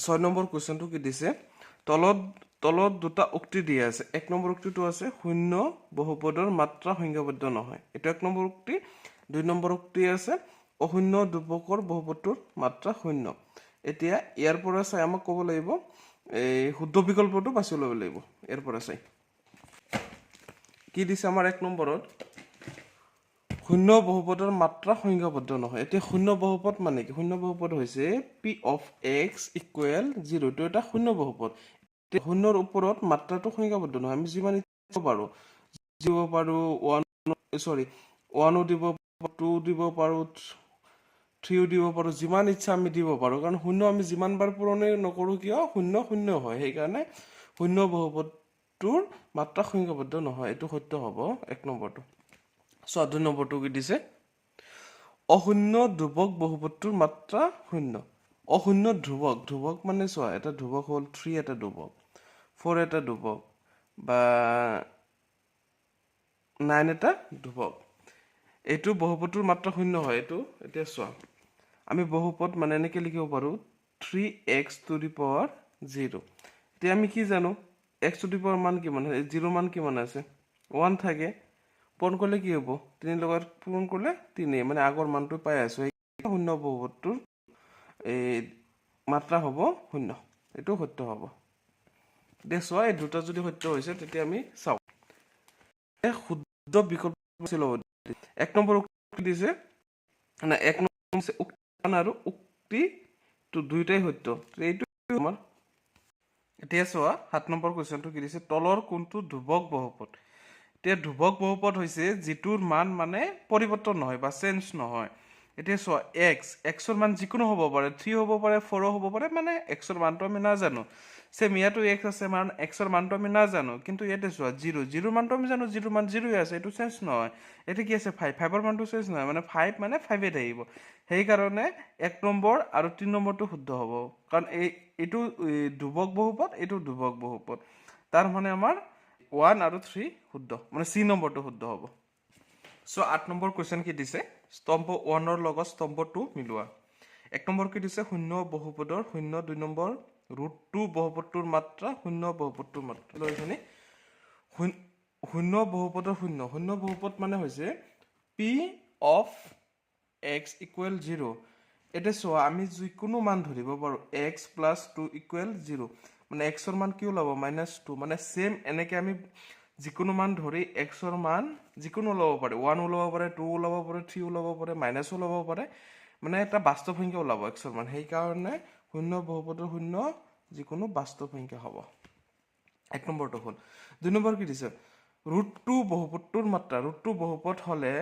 6 number কুৱেশ্যনটো কি দিছে? তলত দুটা উক্তি দিয়া আছে। 1 নম্বৰ উক্তিটো আছে, শূন্য বহুপদৰ মাত্ৰা সংজ্ঞাবদ্ধ নহয়। এইটো 1 নম্বৰ উক্তি। 2 নম্বৰ উক্তি আছে, অশূন্য ধ্ৰুৱকৰ বহুপদটোৰ মাত্ৰা শূন্য। এতিয়া ইয়াৰ পৰা চাই আমাক ক'ব লাগিব, এই শুদ্ধ বিকল্পটো বাছি ল'ব লাগিব। ইয়াৰ পৰা চাই কি দিছে আমাৰ? 1 নম্বৰত শূন্য বহুপদৰ মাত্ৰা সংজ্ঞাবদ্ধ নহয়। এতিয়া শূন্য বহুপদ মানে কি? শূন্য বহুপদ হৈছে P of x equal zero. এইটো এটা শূন্য বহুপদ। এতিয়া শূন্যৰ ওপৰত মাত্ৰাটো সংজ্ঞাবদ্ধ নহয়। আমি যিমান দিব পাৰোঁ, দিব পাৰোঁ, ওৱান, চৰি, ওৱানো দিব, টু দিব পাৰোঁ, থ্ৰীও দিব পাৰোঁ, যিমান ইচ্ছা আমি দিব পাৰোঁ। কাৰণ শূন্য আমি যিমান বাৰ পূৰণেই নকৰোঁ কিয়, শূন্য শূন্য হয়। সেইকাৰণে শূন্য বহুপদটোৰ মাত্ৰা সংজ্ঞাবদ্ধ নহয়। এইটো সত্য হ'ব, 1 নম্বৰটো। চোৱা, 2 নম্বৰটো কি দিছে? অশূন্য ধ্ৰুৱক বহুপদটোৰ মাত্ৰা শূন্য। অশূন্য ধ্ৰুৱক, ধ্ৰুৱক মানে চোৱা, এটা ধ্ৰুৱক হ'ল থ্ৰী এটা ধ্ৰুৱক, ফ'ৰ এটা ধ্ৰুৱক বা নাইন এটা ধ্ৰুৱক। এইটো বহুপদটোৰ মাত্ৰা শূন্য হয় এইটো। এতিয়া চোৱা, আমি বহুপদ মানে এনেকৈ লিখিব পাৰোঁ, three x to the power zero. এতিয়া আমি কি জানো? এক্স টু the power মান কিমান? জিৰ' মান কিমান আছে? ওৱান থাকে। পূৰণ কৰিলে কি হ'ব? তিনিৰ লগত পূৰণ কৰিলে তিনি, মানে আগৰ মানটো পাই আছোঁ। সেই শূন্য বহুপদটোৰ এই মাত্ৰা হ'ব শূন্য। এইটো সত্য হ'ব। এতিয়া চোৱা, এই দুটা যদি সত্য হৈছে, তেতিয়া আমি চাওঁ, এই শুদ্ধ বিকল্প বাছি ল'ব। 1 নম্বৰ উক্তি দিছে মানে 1 নম্বৰ উক্তি আৰু উক্তিটো দুয়োটাই সত্য। এইটো আমাৰ। এতিয়া চোৱা, 7 নম্বৰ কুৱেশ্যনটো কি দিছে? তলৰ কোনটো ধ্ৰুৱক বহুপদ? এতিয়া ধ্ৰুৱক বহুপদ হৈছে যিটোৰ মান মানে পৰিৱৰ্তন নহয় বা চেঞ্জ নহয়। এতিয়া চোৱা, এক্সৰ মান যিকোনো হ'ব পাৰে, থ্ৰী হ'ব পাৰে, ফ'ৰো হ'ব পাৰে, মানে এক্সৰ মানটো আমি নাজানো। ছেম ইয়াতো এক্স আছে, মান এক্সৰ মানটো আমি নাজানো। কিন্তু ইয়াতে চোৱা, জিৰ', জিৰ'ৰ মানটো আমি জানো, জিৰ'ৰ মান জিৰ'ই আছে, এইটো চেঞ্জ নহয়। এতিয়া কি আছে? ফাইভ। ফাইভৰ মানটো চেঞ্জ নহয়, মানে ফাইভ মানে ফাইভে থাকিব। সেইকাৰণে 1 নম্বৰ আৰু 3 নম্বৰটো শুদ্ধ হ'ব। কাৰণ এইটো ধ্ৰুৱক বহুপদ, এইটো ধ্ৰুৱক বহুপদ। তাৰ মানে আমাৰ ওৱান আৰু থ্ৰী শুদ্ধ, মানে চি নম্বৰটো শুদ্ধ হ'ব। চ' 8 নম্বৰ কুৱেশ্যন কি দিছে? স্তম্ভ ওৱানৰ লগত স্তম্ভ টু মিলোৱা। 1 নম্বৰ কি দিছে? শূন্য বহুপদৰ শূন্য। 2 নম্বৰ ৰুট টু বহুপদটোৰ মাত্ৰা, শূন্য বহুপদটোৰ মাত্ৰা। এইখিনি শূন্য বহুপদৰ শূন্য। শূন্য বহুপদ মানে হৈছে P of x equal zero. এতিয়া চোৱা, আমি যিকোনো মান ধৰিব পাৰোঁ, x plus two equal zero, মানে এক্সৰ মান কি ওলাব? Minus two. মানে ছেম এনেকৈ আমি যিকোনো মান ধৰি এক্সৰ মান যিকোনো ওলাব পাৰে। ওৱান ওলাব পাৰে, টু ওলাব পাৰে, থ্ৰী ওলাব পাৰে, মাইনাছো ওলাব পাৰে, মানে এটা বাস্তৱ সংখ্যা ওলাব এক্সৰ মান। সেইকাৰণে শূন্য বহুপদৰ শূন্য যিকোনো বাস্তৱ সংখ্যা হ'ব। 1 নম্বৰটো হ'ল। 2 নম্বৰ কি দিছে? ৰুট টু বহুপদটোৰ মাত্ৰা। ৰুট টু বহুপদ হ'লে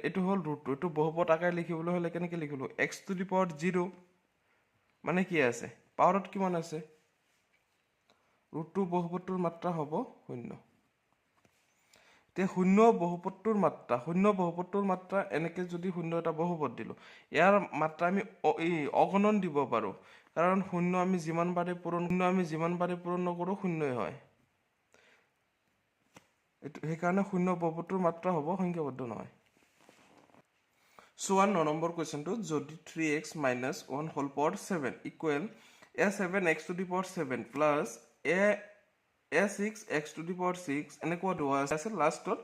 এইটো হ'ল ৰুট টু। এইটো বহুপদ আকাৰে লিখিবলৈ হ'লে কেনেকৈ লিখিলোঁ? X to the power zero মানে কি আছে? পাৱাৰত কিমান আছে? ৰুট টু বহুপদটোৰ মাত্ৰা হ'ব শূন্য। এতিয়া শূন্য বহুপদটোৰ মাত্ৰা, শূন্য বহুপদটোৰ মাত্ৰা এনেকৈ যদি শূন্য এটা বহুপদ দিলোঁ, ইয়াৰ মাত্ৰা আমি এই অগণন দিব পাৰোঁ। কাৰণ শূন্য আমি যিমান বাৰে পূৰণ নকৰোঁ, শূন্যই হয় এইটো। সেইকাৰণে শূন্য বহুপদটোৰ মাত্ৰা হ'ব সংখ্যাবদ্ধ নহয়। চোৱা, 9 নম্বৰ কুৱেশ্যনটো, যদি three x minus one whole power seven equal a seven x to the power seven plus a six x to the power six, এনেকুৱা দিয়া আছে, লাষ্টত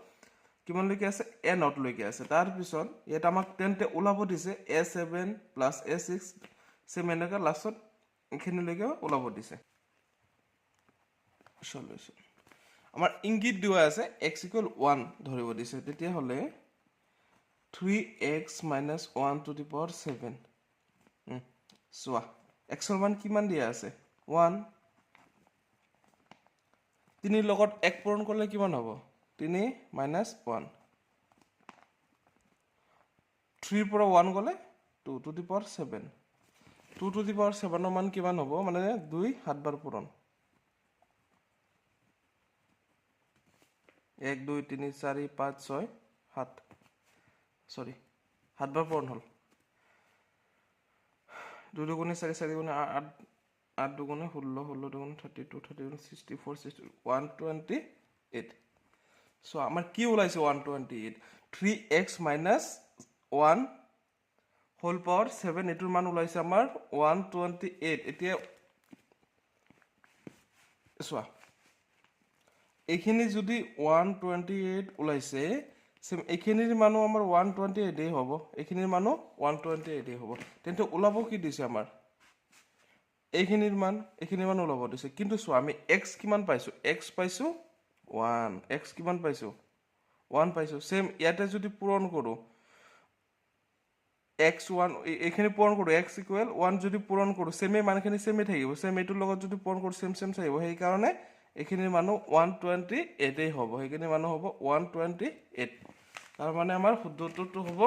কিমানলৈকে আছে? এ নটলৈকে আছে। তাৰপিছত ইয়াত আমাক তেন্তে ওলাব দিছে a seven plus a six, same এনেকুৱা লাষ্টত এইখিনিলৈকে ওলাব দিছে। চল্লিছ আমাৰ ইংগিত দিয়া আছে, এক্স ইকুৱেল ওৱান ধৰিব দিছে। তেতিয়াহ'লে three x minus one to the power seven. চোৱা, এক্সৰ মান কিমান দিয়া আছে? ওৱান। তিনিৰ লগত এক পূৰণ কৰিলে কিমান হ'ব? তিনি মাইনাছ ওৱান। থ্ৰীৰ পৰা ওৱান গ'লে two, to the power seven. Two to the power ছেভেনৰ মান কিমান হ'ব? মানে দুই সাতবাৰ পূৰণ। এক, দুই, তিনি, চাৰি, পাঁচ, ছয়, সাত, চৰি, সাতবাৰ পূৰণ হ'ল। দুই দুগুণে চাৰি, চাৰি গুণে আঠ, আঠ দুগুণে 16, 16 দুগুণে 32, 32 64, 60, 128। চ' আমাৰ কি ওলাইছে? 128। Three x minus one whole power seven, এইটোৰ মান ওলাইছে আমাৰ 128। এতিয়া চোৱা, এইখিনি যদি 128 ওলাইছে, চেম এইখিনিৰ মানো আমাৰ 128েই হ'ব। এইখিনিৰ মানো 128েই হ'ব। তেন্তে ওলাব কি দিছে আমাৰ? এইখিনিৰ মান, এইখিনিৰ মান ওলাব দিছে। কিন্তু চোৱা, আমি এক্স কিমান পাইছোঁ? এক্স পাইছোঁ ওৱান। এক্স কিমান পাইছোঁ? ওৱান পাইছোঁ। চেম ইয়াতে যদি পূৰণ কৰোঁ এক্স ওৱান, এইখিনি পূৰণ কৰোঁ, এক্স ইকুৱেল ওৱান যদি পূৰণ কৰোঁ, চেমে মানখিনি চেমেই থাকিব। চেম এইটোৰ লগত যদি পূৰণ কৰোঁ, চেম চেম থাকিব। সেইকাৰণে এইখিনিৰ মানো 128েই হ'ব। সেইখিনি মানো হ'ব 128। তাৰমানে আমাৰ শুদ্ধ উত্তৰটো হ'ব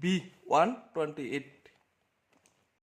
বি, 128।